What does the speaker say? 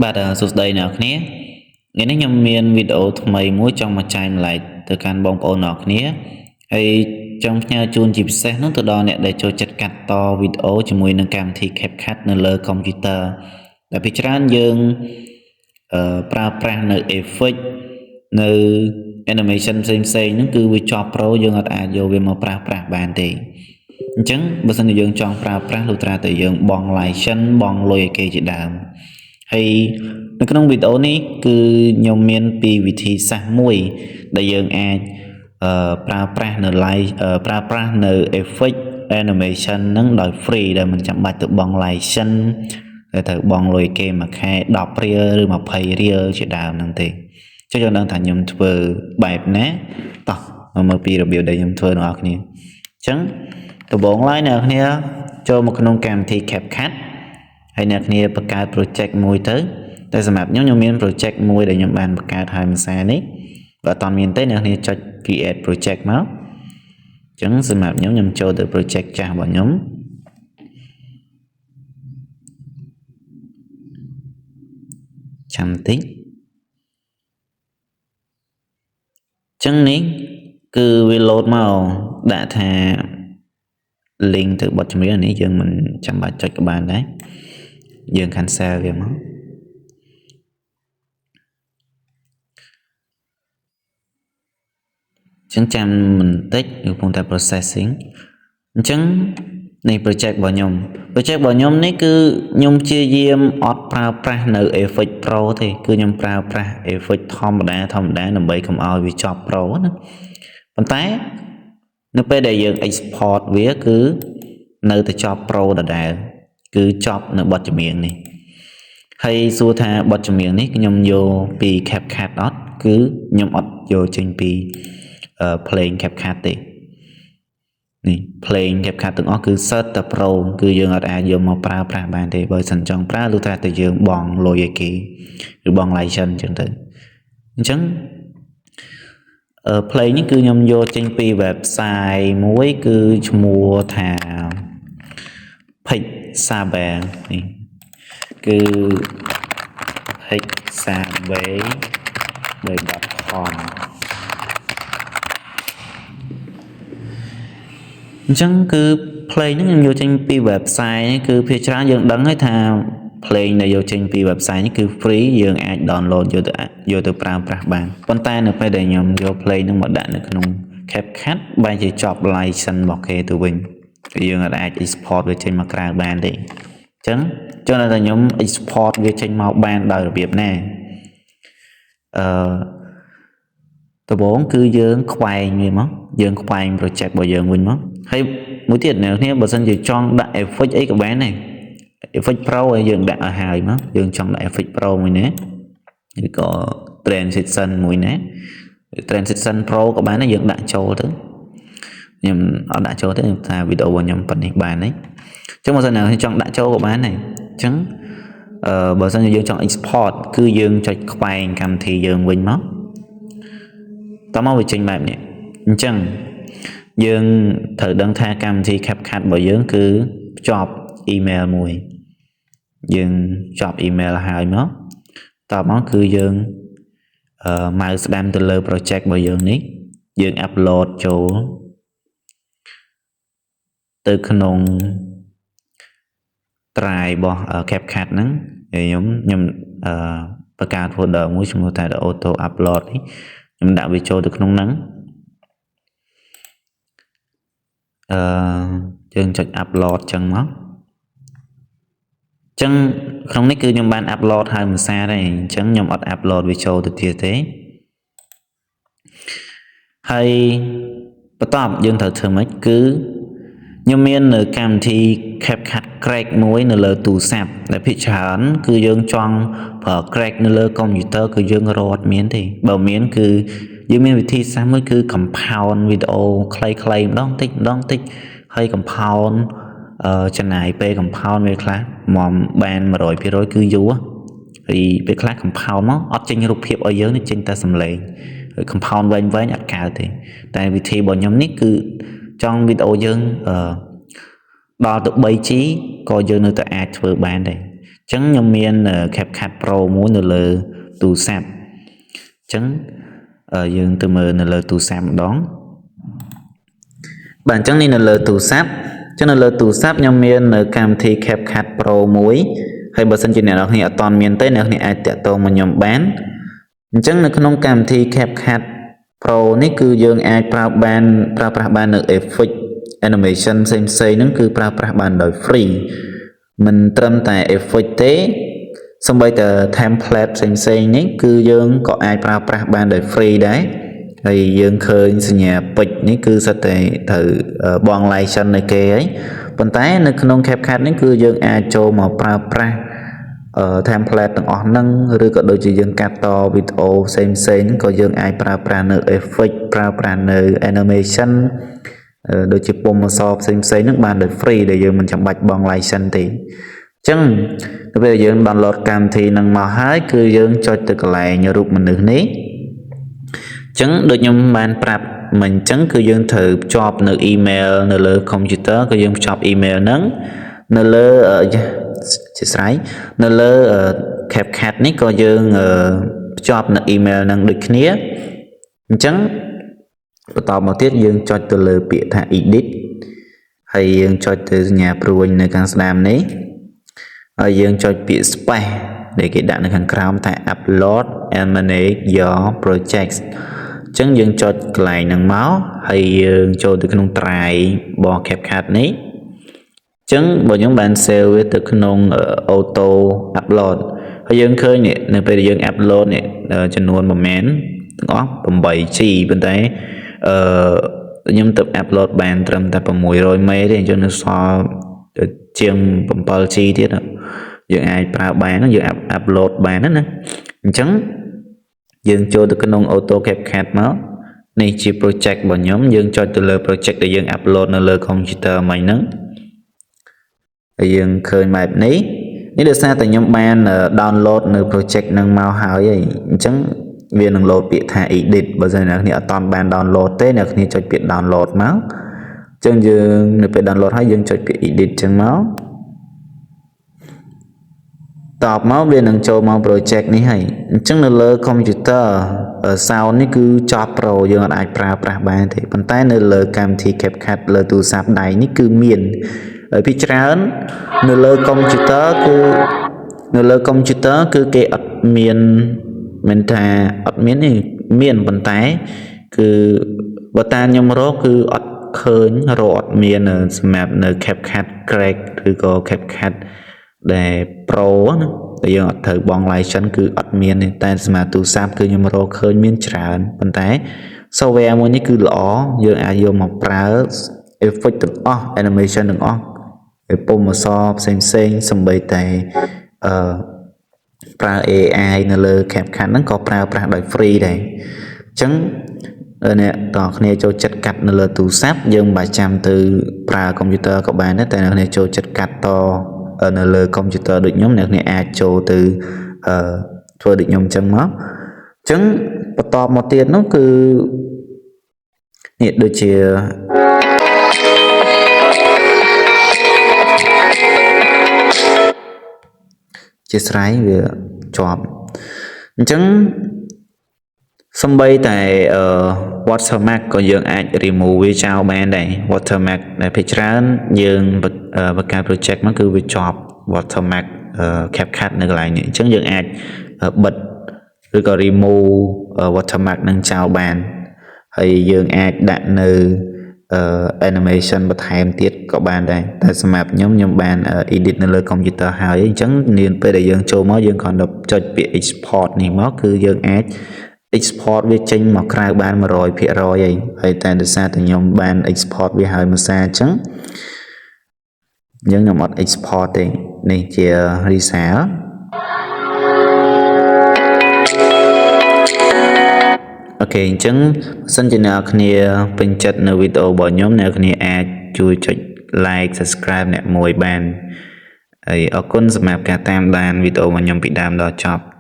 បាទសួស្តីអ្នកនរគ្នាថ្ងៃនេះខ្ញុំមានវីដេអូថ្មីមួយចង់មកចែកម្លែកទៅកាន់បងប្អូនអ្នកគ្នាហើយចង់ផ្ញើជូនជាពិសេសនោះទៅដល់អ្នកដែលចូលចិត្តកាត់តវីដេអូជាមួយនឹងកម្មវិធី CapCut នៅលើ Computer ដែលពីច្រើនយើងប្រើប្រាស់នៅ effect នៅ animation ផ្សេងផ្សេងហ្នឹងគឺវាជាប់ Pro យើងអត់អាចយកវាមកប្រើប្រាស់បានទេអញ្ចឹងបើសិនជាយើងចង់ប្រើប្រាស់លុះត្រាតែយើងបង់ license បង់លុយឲ្យគេជាដើមហើយនៅក្នុងវីដេអូនេះគឺខ្ញុំមានពីរវិធីសាស្ត្រមួយដែលយើងអាចប្រើប្រាស់នៅ live ប្រើប្រាស់នៅ effect animation ហ្នឹងដោយ free ដែលមិនចាំបាច់ទៅបង់ license ដែលត្រូវបង់លុយគេមួយខែ10រៀលឬ20រៀលជាដើមហ្នឹងទេចុះចង់ដឹងថាខ្ញុំធ្វើបែបណាតោះមកមើលពីរបៀបដែលខ្ញុំធ្វើអ្នកនរគ្នាអញ្ចឹងដំបូងឡើយអ្នកនរគ្នាចូលមកក្នុងកម្មវិធី CapCut ហើយអ្នកគ្នាបង្កើត project មួយទៅតែសម្រាប់ខ្ញុំខ្ញុំមាន project មួយដែលខ្ញុំបានបង្កើតហើយមួយសារនេះបើអត់មានទេអ្នកគ្នាចុច create project មកអញ្ចឹងសម្រាប់ខ្ញុំខ្ញុំចូលទៅ project ចាស់របស់ខ្ញុំចាំតិចអញ្ចឹងនេះគឺវា load មកដាក់ថា link ទៅបទចម្រៀងនេះយើងមិនចាំបាច់ចុចក៏បានដែរយើង cancel វាមកចឹងចាំបន្តិចកំពុងតែ processing អញ្ចឹងនេះ project របស់ខ្ញុំ project របស់ខ្ញុំនេះគឺខ្ញុំព្យាយាមអត់ប្រើប្រាស់នៅ effect pro ទេគឺខ្ញុំប្រើប្រាស់ effect ធម្មតាធម្មតាដើម្បីកុំឲ្យវាចប់ pro ណាប៉ុន្តែនៅពេលដែលយើង export វាគឺនៅតែចប់ pro ដដែលគឺចប់នៅបទចម្រៀងនេះហើយសួរថាបទចម្រៀងនេះខ្ញុំយកពី CapCut អត់គឺខ្ញុំអត់យកចេញពី playing CapCut ទេនេះ playing CapCut ទាំងអស់គឺ search តែ pro គឺយើងអត់អាចយកមកប្រើប្រាស់បានទេបើសិនចង់ប្រើលុះត្រាតែយើងបង់លុយឲ្យគេឬបង់ license អញ្ចឹងទៅអញ្ចឹងplay នេះគឺខ្ញុំយកចេញពី website មួយគឺឈ្មោះថា Pixabay នេះគឺ pixabay.com អញ្ចឹងគឺ play ហ្នឹងខ្ញុំយកចេញពី website នេះគឺភាគច្រើនយើងដឹងហើយថា play ដែលយកចេញពី website នេះគឺ free យើងអាច download យកទៅប្រើប្រាស់បានប៉ុន្តែនៅពេលដែលខ្ញុំយក play ហ្នឹងមកដាក់នៅក្នុង CapCut បែរជាចប់ license របស់គេទៅវិញយើងអាច export វាចេញមកក្រៅបានទេអញ្ចឹងចង់ថាខ្ញុំ export វាចេញមកបានដោយរបៀបណាអឺដំបូងគឺយើងខ្វែងវាមកយើងខ្វែង project របស់យើងវិញមកហើយមួយទៀតអ្នកគ្នាបើសិនជាចង់ដាក់ effect អីក៏បានដែរ effect pro ឲ្យយើងដាក់ឲ្យហើយមកយើងចង់ដាក់ effect pro មួយណាឬក៏ transition មួយណា transition pro ក៏បានដែរយើងដាក់ចូលទៅខ្ញុំអត់ដាក់ចូលទេខ្ញុំថាវីដេអូរបស់ខ្ញុំប៉ុណ្នេះបានហើយអញ្ចឹងបើសិនណាចង់ដាក់ចូលក៏បានដែរអញ្ចឹងអឺបើសិនជាយើងចង់ export គឺយើងចុចខ្វែងកម្មវិធីយើងវិញមកតមកវាចេញបែបនេះអញ្ចឹងយើងត្រូវដឹងថាកម្មវិធី CapCut របស់យើងគឺភ្ជាប់ email មួយយើងភ្ជាប់ email ហើយមកតមកគឺយើងអឺម៉ៅស្ដាំទៅលើ project របស់យើងនេះយើង upload ចូលទៅក្នុង drive របស់ CapCut ហ្នឹងហើយខ្ញុំអឺបង្កើត folder មួយឈ្មោះថា auto upload នេះខ្ញុំដាក់វាចូលទៅក្នុងហ្នឹងអឺយើងចុច upload ចឹងមកចឹងក្នុងនេះគឺខ្ញុំបាន upload ហើយមួយសារហើយអញ្ចឹងខ្ញុំអត់ upload វាចូលទៅទៀតទេហើយបន្ទាប់យើងត្រូវធ្វើម៉េចគឺខ្ញុំមាននៅកម្មវិធី CapCut Crack មួយនៅលើទូរស័ព្ទដែលភាគច្រើនគឺយើងចង់ប្រើ Crack នៅលើកុំព្យូទ័រគឺយើងរត់មានទេបើមានគឺយើងមានវិធីសាស្ត្រមួយគឺ compound វីដេអូខ្លីៗម្ដងតិចម្ដងតិចហើយ compound ចំណាយពេល compound វាខ្លះមកបាន100%គឺយូរហើយពេលខ្លះ compound មកអត់ចេញរូបភាពឲ្យយើងទេចេញតែសំឡេងហើយ compound វែងៗអត់កើតទេតែវិធីរបស់ខ្ញុំនេះគឺចង់វីដេអូយើងអឺដល់ទៅ 3G ក៏យើងនៅតែអាចធ្វើបានដែរអញ្ ចឹងខ្ញុំមាន CapCut Pro មួយនៅលើទូរស័ព្ទអញ្ចឹងយើងទៅមើលនៅលើទូរស័ព្ទម្ដងបាទអញ្ចឹងនេះនៅលើទូរស័ព្ទអញ្ចឹងនៅលើទូរស័ព្ទខ្ញុំមាននៅកម្មវិធី CapCut Pro មួយហើយបើសិនជាអ្នកនរគ្នាអត់ទាន់មានទេអ្នកនរគ្នាអាចតាក់ទងមកខ្ញុំបានអញ្ចឹងនៅក្នុងកម្មវិធី CapCut Pro នេះគឺយើងអាចប្រើបានប្រើប្រាស់បាននៅ effect animation ផ្សេងផ្សេងហ្នឹងគឺប្រើប្រាស់បានដោយ free មិនត្រឹមតែ effect ទេសូម្បីតែ template ផ្សេងផ្សេងនេះគឺយើងក៏អាចប្រើប្រាស់បានដោយ free ដែរហើយយើងឃើញសញ្ញាពេជ្រនេះគឺសិតតែត្រូវបង់ license នៅគេហើយប៉ុន្តែនៅក្នុង CapCut នេះគឺយើងអាចចូលមកប្រើប្រាស់ template ទាំងអស់ហ្នឹងឬក៏ដូចជាយើងកាត់តវីដេអូផ្សេងផ្សេងក៏យើងអាចប្រើប្រាស់នៅ effect ប្រើប្រាស់នៅ animation ដូចជាពុម្ពអក្សរផ្សេងផ្សេងហ្នឹងបានដោយ free ដែលយើងមិនចាំបាច់បង់ license ទេអញ្ចឹងទៅពេលយើង download កម្មវិធីហ្នឹងមកហើយគឺយើងចុចទៅកន្លែងរូបមនុស្សនេះអញ្ចឹងដូចខ្ញុំបានប្រាប់មិញអញ្ចឹងគឺយើងត្រូវភ្ជាប់នៅ email នៅលើ computer ក៏យើងភ្ជាប់ email ហ្នឹងនៅលើជាស្រ័យនៅលើ CapCut នេះក៏យើងភ្ជាប់នៅ email ហ្នឹងដូចគ្នាអញ្ចឹងបន្តមកទៀតយើងចុចទៅលើពាក្យថា edit ហើយយើងចុចទៅសញ្ញាព្រួញនៅខាងស្ដាំនេះហើយយើងចុចពាក្យ space ដែលគេដាក់នៅខាងក្រោមថា upload and manage your projects អញ្ចឹងយើងចុចកន្លែងហ្នឹងមកហើយយើងចូលទៅក្នុង drive របស់ CapCut នេះអញ្ចឹងបើខ្ញុំបាន save វាទៅក្នុង auto upload ហើយយើងឃើញនេះនៅពេលដែលយើង upload នេះចំនួនប្រមាណទាំងអស់ 8G ប៉ុន្តែអឺខ្ញុំទៅ upload បានត្រឹមតែ600មេទេអញ្ចឹងនៅសល់ជាង 7G ទៀតយើងអាចប្រើបានយើង upload បានណាអញ្ចឹងយើងចូលទៅក្នុង Auto CapCut មកនេះជា project របស់ខ្ញុំយើងចុចទៅលើ project ដែលយើង upload នៅលើ computer មិញហ្នឹងហើយយើងឃើញបែបនេះនេះដោយសារតែខ្ញុំបាន download នៅ project ហ្នឹងមកហើយអញ្ចឹងវានឹង load ពាក្យថា edit បើសិនអ្នកគ្នាអត់ទាន់បាន download ទេអ្នកគ្នាចុចពាក្យ download មកអញ្ចឹងយើងនៅពេល download ហើយយើងចុចពាក្យ edit អញ្ចឹងមកតបមកវានឹងចូលមក project នេះហើយអញ្ចឹងនៅលើ computer sound នេះគឺចប់ pro យើងអាចប្រើប្រាស់បានទេប៉ុន្តែនៅលើកម្មវិធី CapCut លើទូរស័ព្ទដៃនេះគឺមានហើយពីច្រើននៅលើ computer គឺនៅលើ computer គឺគេអត់មានមិនថាអត់មានទេមានប៉ុន្តែគឺបើតាមខ្ញុំរកគឺអត់ឃើញរកអត់មានសម្រាប់នៅ CapCut crack ឬក៏ CapCut ដែល Pro ណាតែយើងអត់ត្រូវបង់ license គឺអត់មានទេតែសម្រាប់ទូរស័ព្ទគឺខ្ញុំរកឃើញមានច្រើនប៉ុន្តែ software មួយនេះគឺល្អយើងអាចយកមកប្រើ effect ទាំងអស់ animation ទាំងអស់ឯពុម្ពអក្សរផ្សេងផ្សេងសំបីតែអឺប្រើ AI នៅលើ CapCut ហ្នឹងក៏ប្រើប្រាស់ដោយ free ដែរអញ្ចឹងអ្នកតើគ្នាចូលចិត្តកាត់នៅលើទូរស័ព្ទយើងមិនបាច់ចាំទៅប្រើកុំព្យូទ័រក៏បានដែរតែអ្នកគ្នាចូលចិត្តកាត់តនៅលើកុំព្យូទ័រដូចខ្ញុំអ្នកគ្នាអាចចូលទៅអឺធ្វើដូចខ្ញុំអញ្ចឹងមកអញ្ចឹងបន្តមកទៀតនោះគឺនេះដូចជាជាស្រ័យវាជាប់អញ្ចឹងសំបីតែអឺ watermark ក៏យើងអាច remove វាចោលបានដែរ watermark ដែលភាគច្រើនយើងបង្កើត project មកគឺវាជាប់ watermark CapCut នៅកន្លែងនេះអញ្ចឹងយើងអាចបិទឬក៏ remove watermark នឹងចោលបានហើយយើងអាចដាក់នៅ animation បន្ថែមទៀតក៏បានដែរតែសម្រាប់ខ្ញុំខ្ញុំបាន edit នៅលើ computer ហើយអញ្ចឹងនាពេលដែលយើងចូលមកយើងគ្រាន់តែចុចពាក្យ export នេះមកគឺយើងអាច export វាចេញមកក្រៅបាន100%ហើយហើយតែដោយសារតែខ្ញុំបាន export វាហើយមួយសារអញ្ចឹងយើងខ្ញុំអត់ export ទេនេះជា result OK អញ្ចឹងបើសិនជាអ្នកគ្នាពេញចិត្តនៅវីដេអូរបស់ខ្ញុំអ្នកគ្នាអាចជួយចុច like subscribe អ្នកមួយបានហើយអរគុណសម្រាប់ការតាមដានវីដេអូរបស់ខ្ញុំពីដើមដល់ចប់។